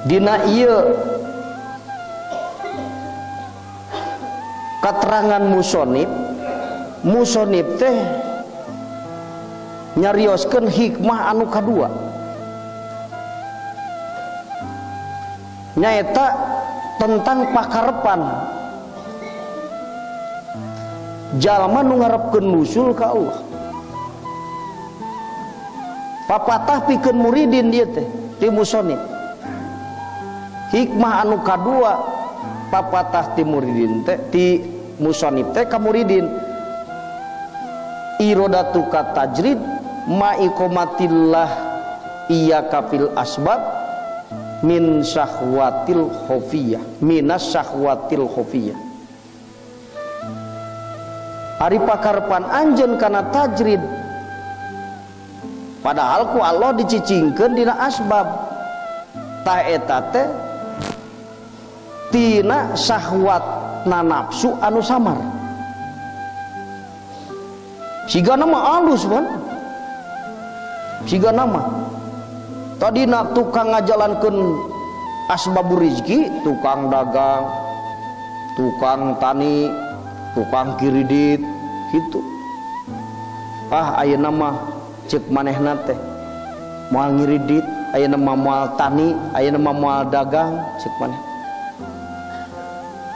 Dina ieu katerangan musonib, musonib teh nyarioskeun hikmah anu kadua, nyaeta tentang pakarepan jalma nu ngarepkeun wusul ka Allah. Papatah pikeun muridin ieu teh ti musonib. Hikmah anu kadua papatah ti muridin teh ti musonib teh ka muridin, irodatu ka tajrid ma iqamatillah iyyaka fil asbab min syahwatil khafiyah, minas syahwatil khafiyah. Ari pakarepan anjeun kana tajrid, padahal ku Allah dicicingkeun dina asbab, tah eta teh tina syahwat na nafsu anu samar. Siga nama alus pan, siga nama tadi nak tukang ngajalankeun asbabur rizki, tukang dagang, tukang tani, tukang kiridit gitu. Ah ayeuna mah ceuk manehna teh moal ngiridit, ayeuna mah moal tani, ayeuna mah moal dagang ceuk maneh.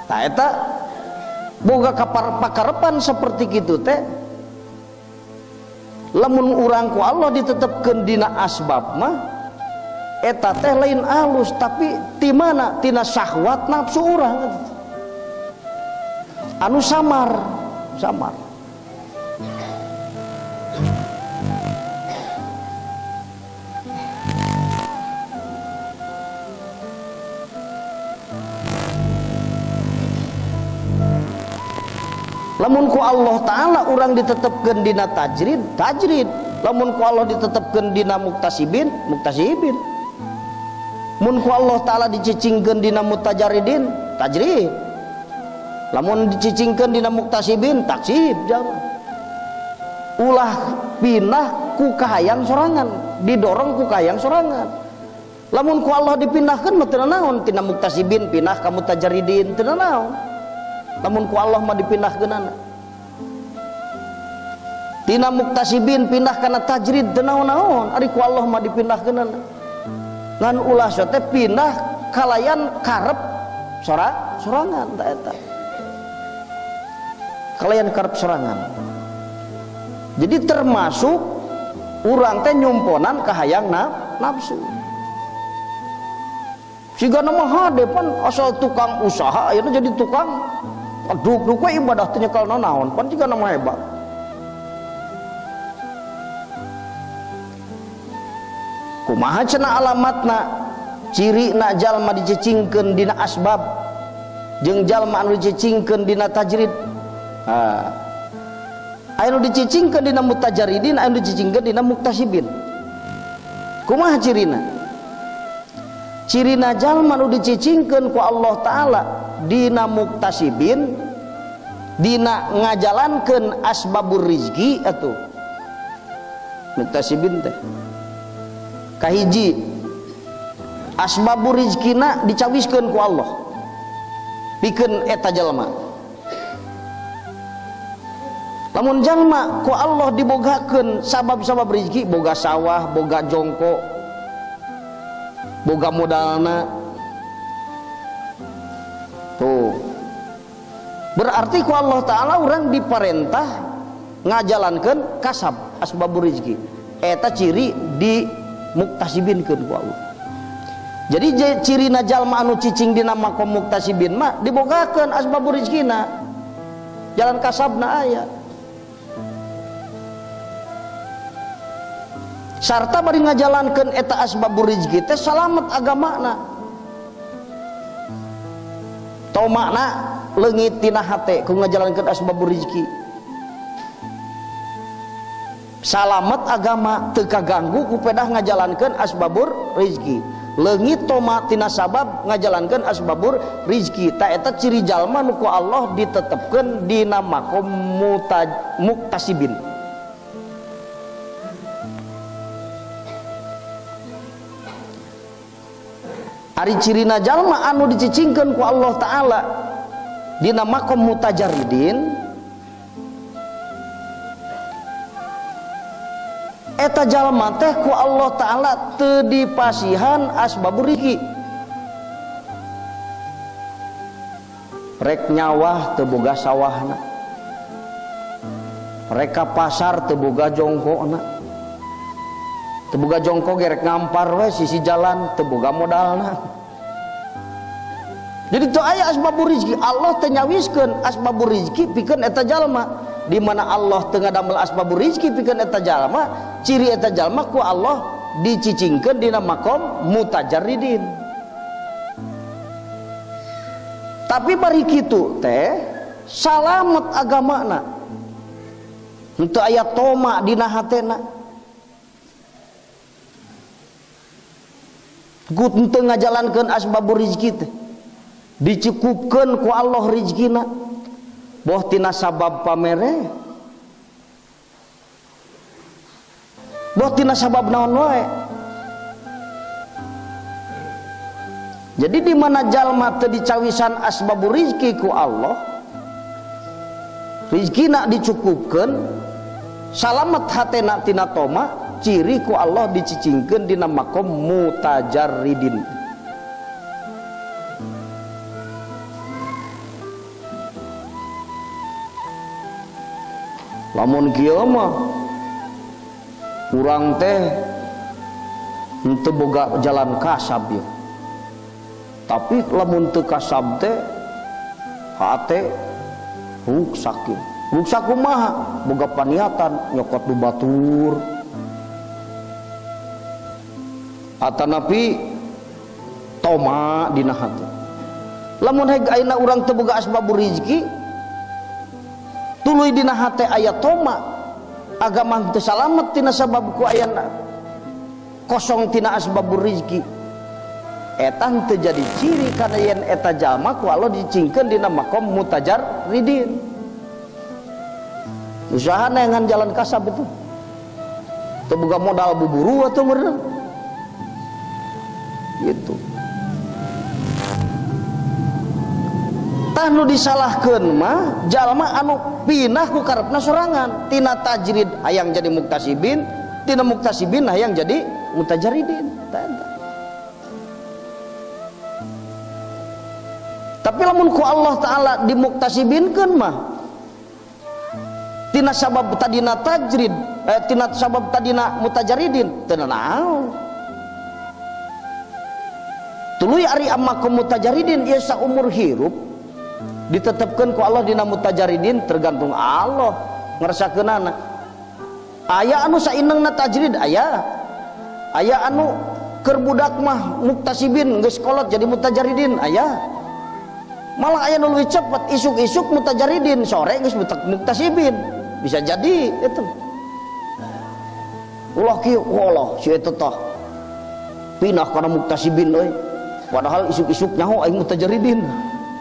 Tah eta boga pakarepan seperti kitu teh, lamun urang ku Allah ditetepkeun dina asbab mah eta teh lain alus, tapi ti mana tina syahwat nafsu urang anu samar, samar. Lamun ku Allah Ta'ala urang ditetepkeun dina tajrid, tajrid. Lamun ku Allah ditetepkeun dina muktasibin, muktasibin. Mun ku Allah Ta'ala dicicingkeun dina mutajaridin, tajrid. Lamun dicicingkeun dina muktasibin, taksib jalma. Ulah pindah ku kahayang sorangan, didorong ku kahayang sorangan. Lamun ku Allah dipindahkeun mah teu naon, tina muktasibin pindah ka mutajaridin teu naon. Lamun ku Allah mah dipindahkeunana. Tina muktasibin pindah kana tajrid teu naon-naon, ari ku Allah mah dipindahkeunana. Ngan ulah teh pindah kalayan karep sorangan ta eta. Kalayan karep sorangan. Jadi termasuk urang teh nyumponan kahayang nafsu. Siga nama hade pan asal tukang usaha ayeuna jadi tukang duk-duk we ibadah teh nyekel naon pan siga nama hebat. Kumaha cenah alamatna cirina jalma dicicingkeun dina asbab jeung jalma anu dicicingkeun dina tajrid. Ha. Anu dicicingkeun dina mutajaridin, anu dicicingkeun dina muktasibin. Kumaha cirina? Cirina jalma anu dicicingkeun ku Allah Ta'ala dina muktasibin, dina ngajalankeun asbabur rizki atuh. Muktasibin teh kahiji asbabur rizkina dicawiskeun ku Allah pikeun eta jalma. Lamun jalma ku Allah dibogakeun sabab-sabab rizki, boga sawah, boga jongko, boga modalna tuh, berarti ku Allah Ta'ala orang diperintah ngajalankeun kasab asbabur rizki. Eta ciri di muktasibinkeun ku Allah. Jadi cirina jalma anu cicing dina makom muktasibin mah dibogakeun asbabur rizkina, jalan kasabna aya. Sarta bari ngajalankeun eta asbabur rizki teh salamet agamana. Tomakna leungit tina hate ku ngajalankeun asbabur rizki. Salamet agama teu kaganggu ku pedah ngajalankeun asbabur rizki. Leungit toma tina sabab ngajalankeun asbabur rizki. Ta eta ciri jalma nu ku Allah ditetepkeun dina makom muktasibin. Ari cirina jalma anu dicicingkeun ku Allah Ta'ala dina makom mutajarridin eta jalma teh ku Allah Ta'ala teu dipasihan asbabur rizki. Rek nyawah teu boga sawahna, rek ka pasar teu boga jongkokna, teu boga jongkok ge rek ngampar we sisi jalan teu boga modalna. Jadi teu aya asbabur rizki, Allah teu nyawiskeun asbabur rizki pikeun eta jalma. Di mana Allah teu ngadamel asbabur rizki pikeun eta jalma, ciri eta jalma ku Allah dicicingkeun dina makom mutajarridin. Tapi bari kitu teh salamet agamana, henteu aya toma dina hatena, ku henteu ngajalankeun asbabur rizki teh, dicukupkeun ku Allah rizkina, boh tina sabab pamere, boh tina sabab naon wae. Jadi di mana jalma teu dicawisan asbabur rizki ku Allah, rizkina dicukupkeun, salamet hatena tina toma, ciri ku Allah dicicingkeun dina makom mutajarridin. Lamun kieu mah urang teh henteu boga jalan kasab ieu. Tapi lamun teu kasab teh hate ruksak ieu. Ruksak kumaha? Boga paniatan nyokot nu batur. Atanapi toma dina hate. Lamun heg ayeuna urang teu boga asbabur rizki, tuluy dina hate aya toma, agama teu salamet tina sabab ku ayana kosong tina asbabur rizki. Eta teu jadi ciri kana yen eta jalma ku Allah dicingkeun dina makom mutajarridin. Usaha neangan jalan kasab itu teu boga modal buburu atuh meureun gitu. Tah nu disalahkeun mah jalma anu pinah ku karepna sorangan, tina tajrid hayang jadi muktasibin, tina muktasibin hayang jadi mutajarridin. Tapi lamun ku Allah Ta'ala dimuktasibinkeun mah tina sabab tadina tajrid, tina sabab tadina mutajarridin teu naon. Tuluy ari amakum mutajarridin ieu saumur hirup ditetepkeun ku Allah dina mutajarridin, tergantung Allah ngerasakeunana. Aya anu sainengna tajrid aya, aya anu keur budak mah muktasibin geus kolot jadi mutajarridin aya. Malah aya nu leuwih cepet isuk-isuk mutajarridin, sore geus muktasibin. Bisa jadi itu. Ulah kieu, Allah si eta tah pindah kana muktasibin euy. Padahal isuk-isuk nyaho aing mutajarridin.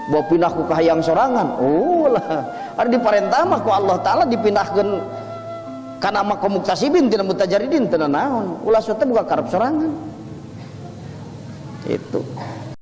Bawa pindah ku kahayang sorangan. Oh lah, ari diparentah mah ku Allah Ta'ala dipindahkeun kana makom muktasibin tina mutajarridin teu naon. Ulah teh buka karep sorangan. Itu.